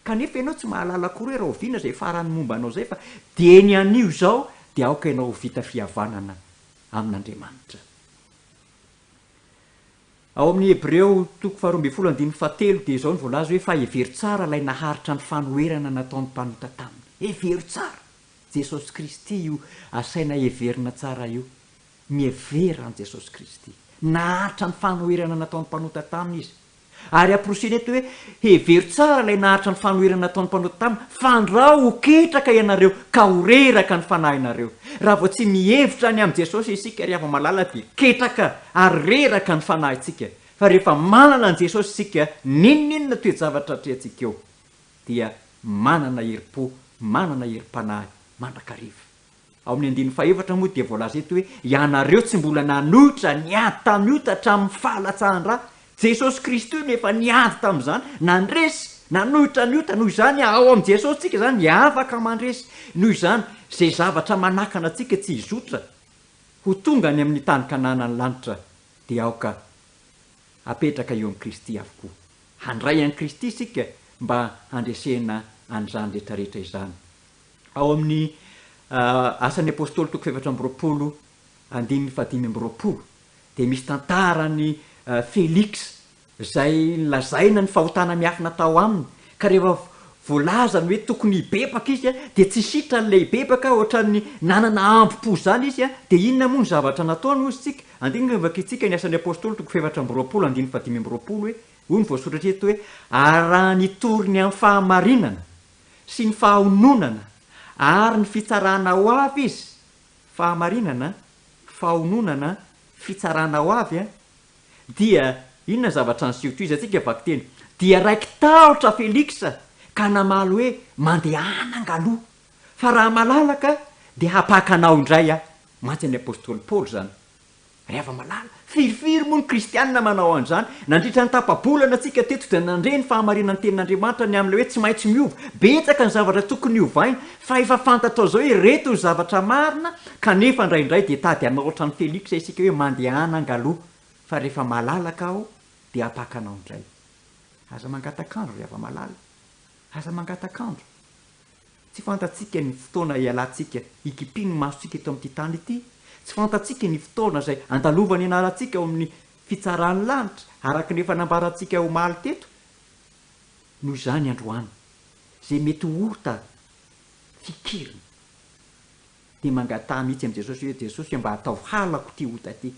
Kanefa ianao tsy mahalala akory hoe rahoviana izay farany momba anao izay fa dieny anio izao dia aoka ianao ho vita fihavanana amin'Andriamanitra. Ao amin'ny Hebreo toko faharoa ambin'ny folo andininy fahatelo dia izao no voalaza hoe fa hevero tsara ilay naharitra ny fanoherana nataon'ny mpanota taminy. Hevero tsara! Jesosy Kristy io asaina heverina tsara io. Mihevera an'i Jesosy Kristy. Naharitra ny fanoherana nataon'ny mpanota taminy Izy. Ary amporosihina eto hoe, hevero tsara ilay naharitra ny fanoherana nataon'ny mpanota taminy, fandrao ho ketraka ianareo ka ho reraka ny fanahinareo. Raha vao tsy mihevitra ny amin'i Jesosy isika ry hava-malala dia ketraka ary reraka ny fanahintsika. Fa rehefa manana an'i Jesosy isika, n'inon'inona toe-javatra atrehantsika eo, dia manana herim-po, manana herim-panahy mandrakariva. Ao amin'ny andininy fahefatra moa dia voalaza eto hoe, Ianareo tsy mbola nanohitra niady tamin'ny ota hatramin'ny fahalatsahan-dra. Jesosy Kristy no efa niady tamin'izany, nandresy, nanohitra ny ota. Noho izany, ao amin'i Jesosy tsika izany dia afaka mandresy. Noho izany, izay zavatra manakana antsika tsy hizotra ho tonga any amin'ny tany Kanana ny lanitra dia aoka hapetraka eo amin'i Kristy avokoa. Handray an'i Kristy isika mba handresena an'izany rehetrarehetra izany. Ao amin'ny Asan'ny Apostoly toko faha-24 andininy faha-25 dia misy tantaran'i Feliksa izay nolazaina ny fahotana miafina tao aminy ka rehefa voalaza ny hoe tokony hibebaka izy dia tsy sitrany ilay hibebaka ohatran'ny nanana ambo-po izany izy dia inona moa ny zavatra nataony hoy isika andininy vakintsika ny Asan'ny Apostoly toko faha-24 andininy faha-25 hoe hoy ny voasoratra eto hoe ary raha nitory ny amin'ny fahamarinana sy ny fahononana ary ny fitsarana ho avy izy, fahamarinana, fahononana, fitsarana ho avy an, dia inona ny zavatra niseho tohizantsika vakiteny, dia raiki-tahotra Feliksa ka namaly hoe mandehana angaloha, fa raha malalaka dia hampaka anao indray aho, mantsy an'ny apostoly Paoly izany. Ry hava-malala, firifiry moa ny kristianina manao an'izany? Nandritra ny tapa-bolana tsika teto dia nandre ny fahamarinan'ny tenin'Andriamanitra ny amin'ilay hoe tsy maintsy miova. Betsaka ny zavatra tokony hovaina, fa efa fantatrao izao hoe ireto ny zavatra marina, kanefa indraindray dia tady hanao ohatran'i Feliksa isika hoe mandehana angaloha, fa rehefa malalaka aho dia hampaka anao indray. Aza mangatak'andro ry hava-malala, aza mangatak'andro. Tsy fantatsika ny fotoana hialantsika hikipian'ny masontsika eto amin'ity tany ity. Tsy fantatsika ny fotoana izay handalovan'ny anarantsika ao amin'ny fitsaran'ny lanitra, araka ny efa nambarantsika omaly teto. Noho izany androany, izay mety ho ota fikirina, dia mangataha mihitsy amin'i Jesosy hoe, Jesosy mba ataovy halako ity ota ity.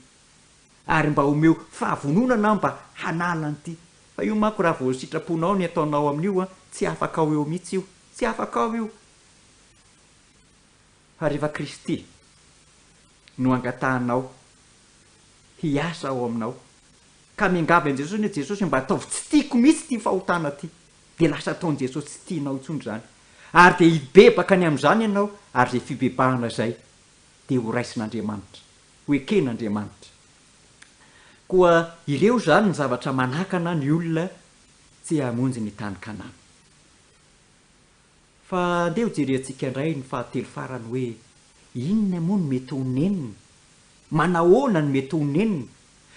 Ary mba omeo fahavononana aho mba hanala an'ity. Fa io manko raha vao sitraponao ny ataonao amin'io an, tsy afakao eo mihitsy io. Tsy afakao io. Fa rehefa Kristy no angatahanao hiasa ao aminao, ka miangavy an'i Jesosy hoe, Jesosy mba ataovy tsy tiako mihitsy ity fahotana ity, dia lasa ataon'i Jesosy tsy tianao intsony izany. Ary dia hibebaka ny amin'izany ianao, ary izay fibebahana izay dia ho raisin'Andriamanitra. Ho eken'Andriamanitra. Koa ireo izany ny zavatra manakana ny olona tsy hamonjy ny tany Kanana. Fa andeha ho jerentsika indray ny fahatelo farany hoe inona moa no mety ho nenina? Manahoana no mety ho nenina?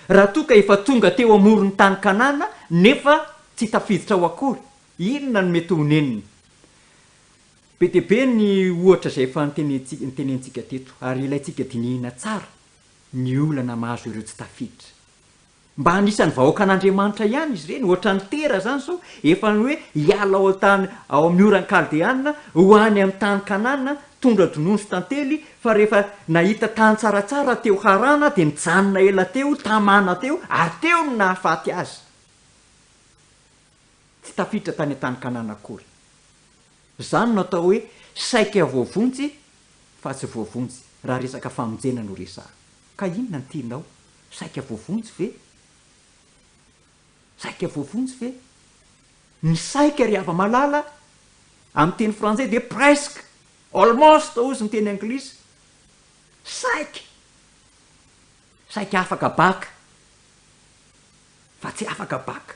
Raha toa ka efa tonga teo amoron'ny tany Kanana nefa tsy tafiditra ao akory, inona no mety ho nenina? Be dia be ny ohatra izay efa notenentsika teto ary ilaintsika dinihina tsara ny olana mahazo ireo tsy tafiditra. Mba anisan'ny vahoakan'Andriamanitra ihany izy ireny, ohatran'i Tera izany izao, efa ny hoe hiala ao an-tany ao amin'ny oran'ny Kaldeana ho any amin'ny tany Kanana, tondra-dronono sy tantely, fa rehefa nahita tany tsaratsara teo Harana dia nijanona ela teo, tamana teo, ary teo no nahafaty azy. Tsy tafiditra tany an-tany Kanana akory. Izany no atao hoe saika voavonjy fa tsy voavonjy, raha resaka famonjena no resahana. Ka inona no tianao? Saika voavonjy ve? Saika voavonjy ve? Ny saika ry hava-malala, amin'ny teny frantsay dia presque, almost hozy ny teny anglisy. Saika! Saika afaka bac, fa tsy afaka bac.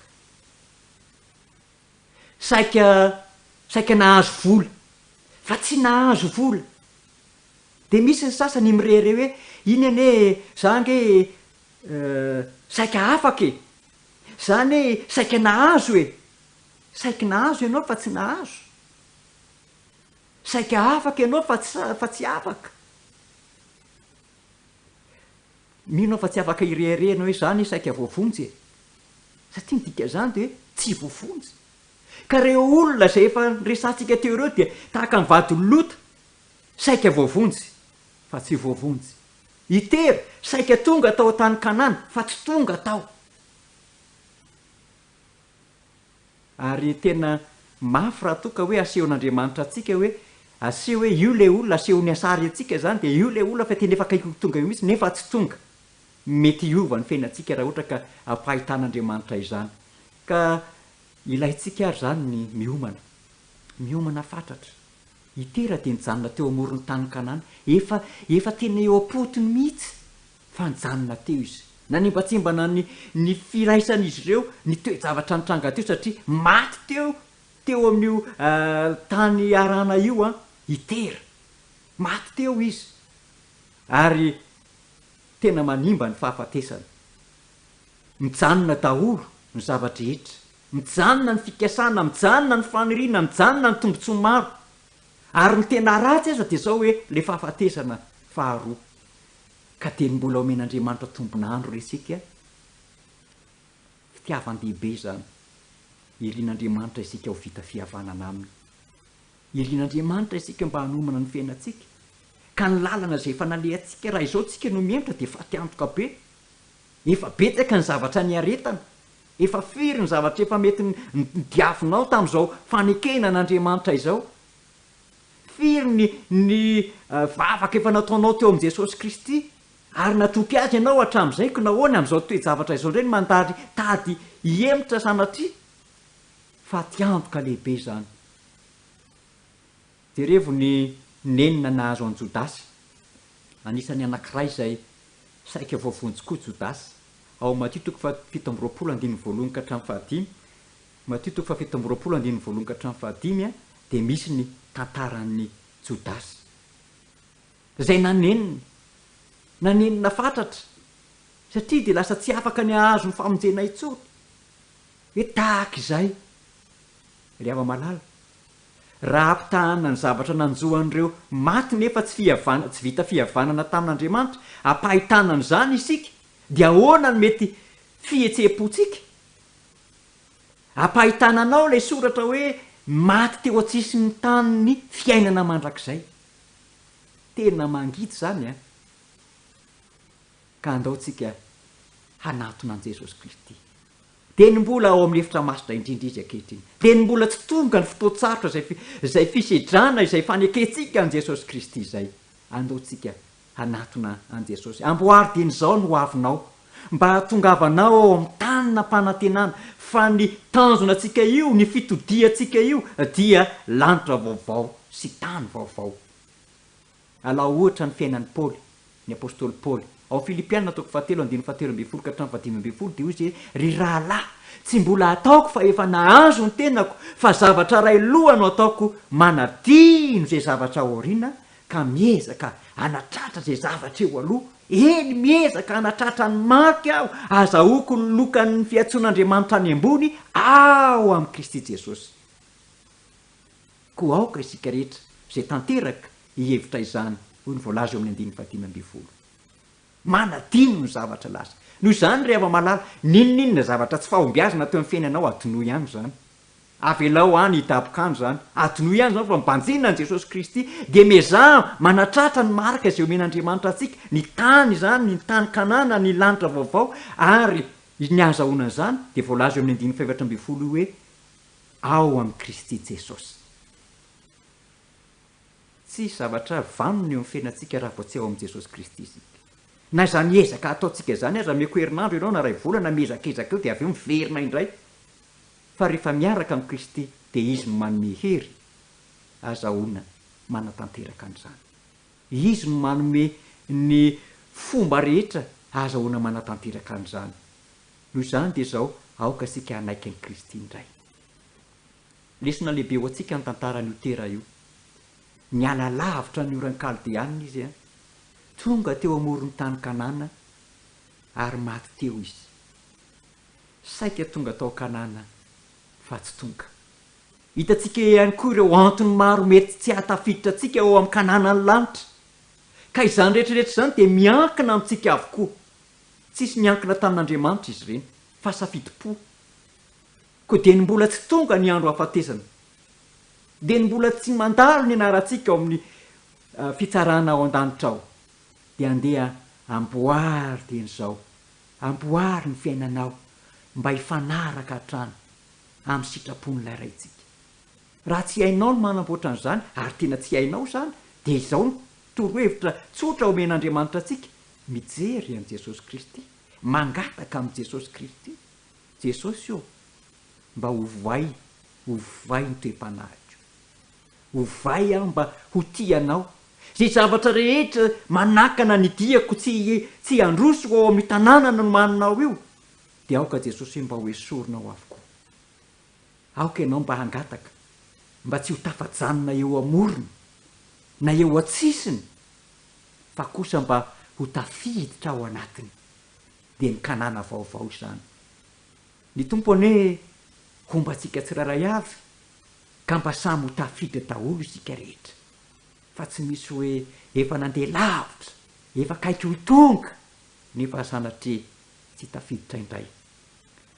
Saika, saika nahazo vola, fa tsy nahazo vola. Dia misy ny sasany mirehareha hoe iny anie za ange saika afaka e! Za anie saika nahazo e! Saiky nahazo ianao fa tsy nahazo. Saika afaka ianao fa tsy fa tsy afaka. Mino aho fa tsy afaka hirehareha ianao hoe za anie saika voavonjy e! Satria ny dikan'izany dia hoe tsy voavonjy. Ka ireo olona izay efa niresahantsika teo ireo dia tahaka ny vadin'i Lota, Saika voavonjy, fa tsy voavonjy. I Tera, saika tonga tao an-tany Kanana, fa tsy tonga tao. Ary tena mafy raha toa ka hoe asehon'Andriamanitra antsika hoe, aseho hoe io ilay olona, asehony asary antsika izany, dia io ilay olona fa tena efa akaiky ho tonga eo mihitsy, nefa tsy tonga. Mety hiova ny fiainantsika raha ohatra ka ampahitan'Andriamanitra izany. Ka ilaintsika ary izany ny miomana. Miomana fatratra. I Tera dia nijanona teo amoron'ny tany Kanana. Efa, efa tena eo am-potony mihitsy fa nijanona teo izy. Nanembantsembana ny, ny firaisan'izy ireo ny toe-javatra nitranga teo satria maty teo, teo amin'io tany Harana io i Tera. Maty teo izy. Ary tena manimba ny fahafatesana. Mijanona daholo ny zava-drehetra. Mijanona ny fikasana, mijanona ny faniriana, mijanona ny tombontsoa maro. Ary ny tena ratsy aza dia izao hoe ilay fahafatesana faharoa. Ka dia ny mbola omen'Andriamanitra tombon'andro re isika? Fitiavan-dehibe izany. Irin'Andriamanitra isika ho vita fihavanana Aminy. Irin'Andriamanitra isika mba hanomana ny fiainantsika. Ka ny lalana izay efa nalehantsika, raha izao tsika no mihemotra dia faty antoka be. Efa betsaka ny zavatra niaretana. Efa firy ny zavatra efa mety nodiavinao tamin'izao fanekena an'Andriamanitra izao? Firy ny ny vavaka efa nataonao teo amin'i Jesosy Kristy ary natoky Azy ianao hatramin'izay ko nahoana amin'izao toe-javatra izao indray no mandary tady hihemotra sanatria? Fatiantoka lehibe izany. Jerevo ny nenina nahazo an'i Jodasy. Anisan'ny anankiray izay saika voavonjy koa Jodasy. Ao Matio toko faha 27 andininy voalohany ka hatramin'ny fahadimy, Matio toko faha 27 andininy voalohany ka hatramin'ny fahadimy dia misy ny tantaran'i Jodasy. Izay nanenina. Nanenina fatratra. Satria dia lasa tsy afaka ny hahazo ny famonjena intsony. Hoe tahaka izay. Ry hava-malala. Raha ampitahana ny zavatra nanjo an'ireo maty nefa tsy fihavana tsy vita fihavanana tamin'Andriamanitra, ampahitana an'izany isika, dia ahoana no mety fihetseham-pontsika? Ampahitana anao ilay soratra hoe maty teo an-tsisin'ny tany ny fiainana mandrakizay. Tena mangidy izany an! Ka andao tsika hanatona an'i Jesosy Kristy. Dia ny mbola ao amin'ny efitra masina indrindra izy ankehitriny. Dia ny mbola tsy tonga ny fotoan-tsarotra izay izay fisedrana izay fanekentsika an'i Jesosy Kristy izay. Andao tsika hanatona an'i Jesosy. Amboary dieny izao ny hoavinao mba hahatongavanao ao amin'ny tany nampanantenana fa ny tanjona antsika io, ny fitodiantsika io dia lanitra vaovao sy tany vaovao. Alao ohatra ny fiainan'i Paoly, ny apostoly Paoly. Ao Filipiana toko fahatelo andininy fahatelo ambin'ny folo ka hatramin'ny fahadimy ambin'ny folo dia hoy izy hoe, Ry rahalahy, tsy mbola ataoko fa efa nahazo ny tenako, fa zavatra iray loha no ataoko, manadino izay zavatra aoriana ka miezaka hanatratra izay zavatra eo aloha, eny, miezaka hanatratra ny marika aho, azahoako ny lokan'ny fiantsoan'Andriamanitra any ambony ao amin'i Kristy Jesosy. Koa aoka isika rehetra izay tanteraka hihevitra izany, hoy ny voalaza eo amin'ny andininy fahadimy ambin'ny folo. Manadino ny zavatra lasa. Noho izany ry hava-malala, n'inon'inona zavatra tsy fahombiazana teo amin'ny fiainanao, adinoy any izany. Avelao any hidaboka any izany. Adinoy any izany fa mibanjina an'i Jesosy Kristy dia miezaha manatratra ny marika izay omen'Andriamanitra antsika, ny tany izany, ny tany Kanana, ny lanitra vaovao, ary ny ahazahoana an'izany dia voalaza eo amin'ny andininy fahefatra ambin'ny folo io hoe ao amin'i Kristy Jesosy. Tsisy zavatra vanona eo amin'ny fiainantsika raha vao tsy ao amin'i Jesosy Kristy isika. Na izany ezaka ataontsika izany aza, ameko herinandro ianao na iray volana miezakezaka eo dia avy eo miverina indray. Fa rehefa miaraka amin'i Kristy dia Izy no manome hery azahoana manatanteraka an'izany. Izy no manome ny fomba rehetra ahazahoana manatanteraka an'izany. Noho izany dia izao, aoka isika hanaiky an'i Kristy indray. Lesona lehibe ho antsika ny tantaran'io Tera io. Niala lavitra ny oran'ny Kaldeana izy, tonga teo amoron'ny tany Kanana, ary maty teo izy. Saika tonga tao Kanana fa tsy tonga. Hitantsika ihany koa ireo antony maro mety tsy hahatafiditra antsika ao amin'ny Kananan'ny lanitra. Ka izany rehetra rehetra izany dia miankina amintsika avokoa. Tsisy niankina tamin'Andriamanitra izy ireny, fa safidim-po. Koa dia ny mbola tsy tonga ny andro hahafatesana, dia ny mbola tsy mandalo ny anarantsika ao amin'ny fitsarana ao an-danitra ao, dia andeha amboary dieny izao Amboary ny fiainanao mba hifanaraka hatrany amin'ny sitrapon'ilay Raintsika. Raha tsy hainao ny manamboatra an'izany, ary tena tsy hainao izany, dia izao no torohevitra tsotra omen'Andriamanitra antsika, mijery an'i Jesosy Kristy, mangataka amin'i Jesosy Kristy, Jesosy ô, mba ovay, ovay ny toe-panahiko. Ovay aho mba ho tia Anao. Izay zavatra rehetra manakana ny diako tsy tsy handroso ao amin'io tanàna nomaninao io, dia aoka Jesosy mba ho esorinao avokoa. Aoka ianao mba hangataka mba tsy ho tafajanona eo amorony na eo an-tsisiny fa kosa mba ho tafiditra ao anatiny, dia ny Kanana vaovao izany. Ny Tompo anie homba antsika tsirairay avy ka mba samy ho tafiditra daholo isika rehetra fa tsy misy hoe efa nandeha lavitra, efa akaiky ho tonga nefa sanatria tsy tafiditra indray.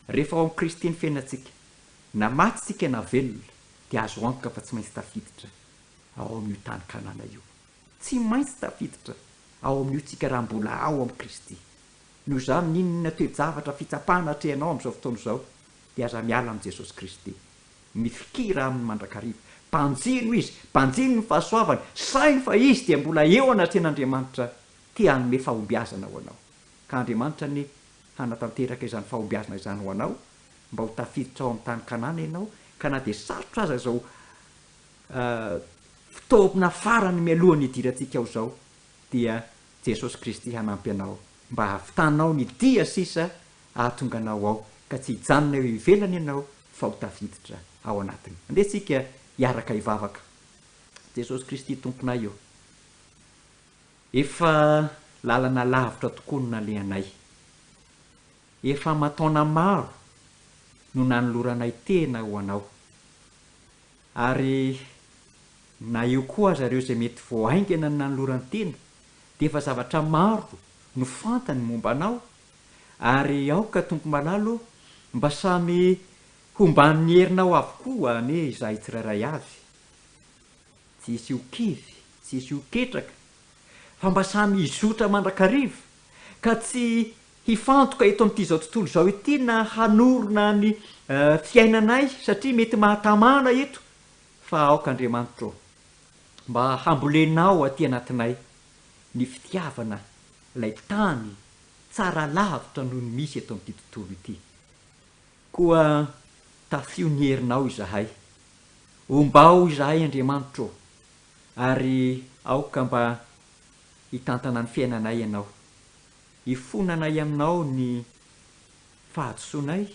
Rehefa ao amin'i Kristy ny fiainantsika, na maty isika na velona dia azo antoka fa tsy maintsy tafiditra ao amin'io tany Kanana io. Tsy maintsy tafiditra ao amin'io tsika raha mbola ao amin'i Kristy. Noho izany, n'inona toe-javatra fitsapana atrehanao amin'izao fotoana izao dia aza miala amin'i Jesosy Kristy. Mifikira aminy mandrakariva. Banjino Izy, banjino ny fahasoavany, saino fa Izy dia mbola eo anatrehan'Andriamanitra te hanome fahombiazana ho anao. Ka Andriamanitra anie hanatanteraka izany fahombiazana izany ho anao mba ho tafiditra ao amin'ny tany Kanana ianao ka na dia sarotra aza izao fotoana farany mialohan'ny hidirantsika ao izao dia Jesosy Kristy hanampy anao mba hahavitanao ny dia sisa hahatonga anao ao ka tsy hijanona eo ivelany ianao fa ho tafiditra ao anatiny. Andeha isika hiaraka hivavaka. Jesosy Kristy Tomponay ô, efa lalana lavitra tokoa no nalehanay. Efa aman-taona maro no nanoloranay tena ho Anao. Ary na eo koa aza ireo izay mety vao haingana ny nanoloran-tena dia efa zavatra maro no fantany momba Anao Ary aoka Tompo malala ô, mba samy homban'ny herinao avokoa anie izahay tsirairay avy. Tsy hisy ho kivy, tsy hisy ho ketraka, fa mba samy hizotra mandrakariva, ka tsy hifantoka eto amin'ity izao tontolo izao ity na hanorina ny fiainanay satria mety mahatamana eto, fa aoka Andriamanitra ô, mba hambolenao aty anatinay ny fitiavana ilay tany tsara lavitra noho ny misy eto amin'ity tontolo ity. Koa tafio ny herinao izahay. Ombao izahay Andriamanitra ô, ary aoka mba hitantana ny fiainanay Ianao. Ifonanay Aminao ny fahadisoanay,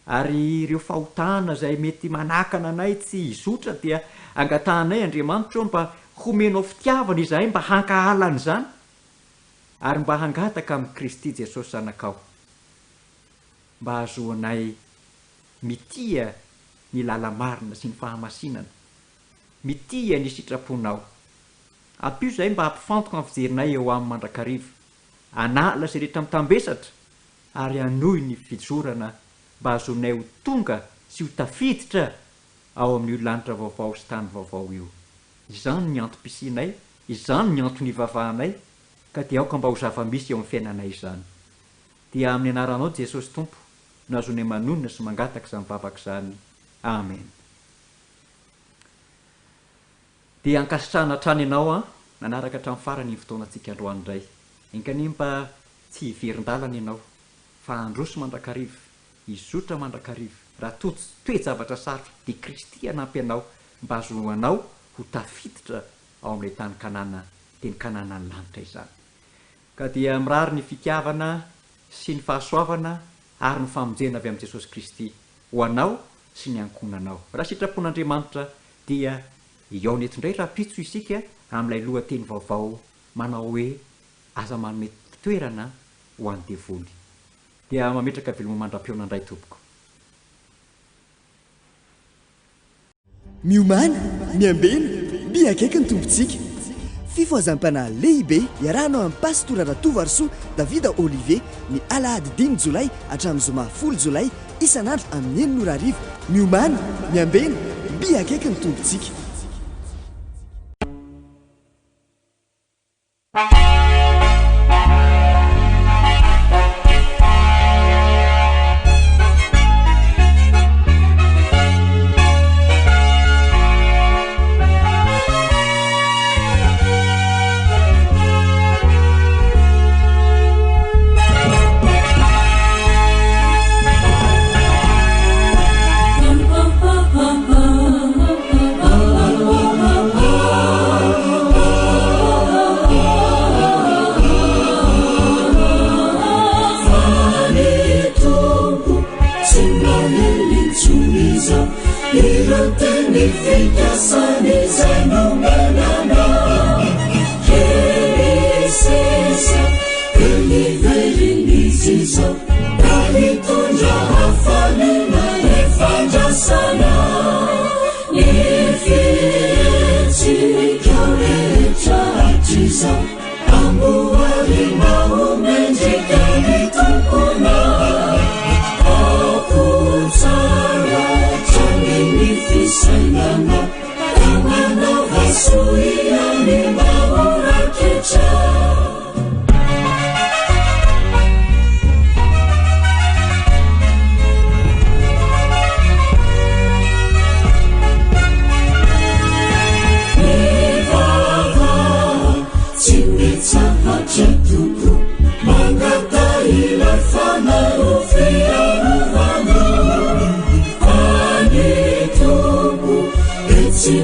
ary ireo fahotana izay mety manakana anay tsy hizotra dia angatahanay Andriamanitra ô mba homenao fitiavana izahay mba hankahala an'izany. ary mba hangataka amin'i Kristy Jesosy Zanakao, mba hahazoanay mitia ny lala-marina sy ny fahamasinana, mitia ny sitraponao. Ampio izahay mba hampifantoka ny fijerinay eo Aminy mandrakariva. hanala izay rehetra mitambesatra ary hanohy ny fijorana mba hahazoanay ho tonga sy ho tafiditra ao amin'io lanitra vaovao sy tany vaovao io. Izany ny antom-pisianay, izany ny antony ivavahanay, ka dia aoka mba ho zava-misy eo amin'ny fiainanay izany. Dia amin'ny anaranao Jesosy Tompo no ahazoanay manonona sy mangataka izany vavaka izany. Amen. Dia ankasitrahana hatrany ianao an, nanaraka hatramin'ny farany iny fotoanantsika androany indray. Enga anie mba tsy hiverin-dalana ianao, fa handroso mandrakariva, hizotra mandrakariva. Raha tojo toe-javatra sarotra, dia Kristy hanampy anao mba hahazoanao ho tafiditra ao amin'ilay tany Kanana, teny Kananan'ny lanitra izany. Ka dia mirary ny fitiavana sy ny fahasoavana ary ny famonjena avy amin'i Jesosy Kristy ho anao sy ny ankohonanao. Raha sitrapon'Andriamanitra dia hihaona eto indray rahampitso isika amin'ilay lohateny vaovao manao hoe Aza manome toerana ho an'ny devoly. Dia mametraka veloma mandra-pihaona indray tompoko. Miomàna, miambena, mby akaiky ny Tompontsika. Fifohazam-panahy lehibe iarahanao amin'i Pastora Ratovoarisoa Davida Olivier ny alahady dimy jolay hatramin'ny zoma folo jolay isan'andro amin'ny enina ora hariva. Miomàna, miambena, mby akaiky ny Tompontsika. Tsy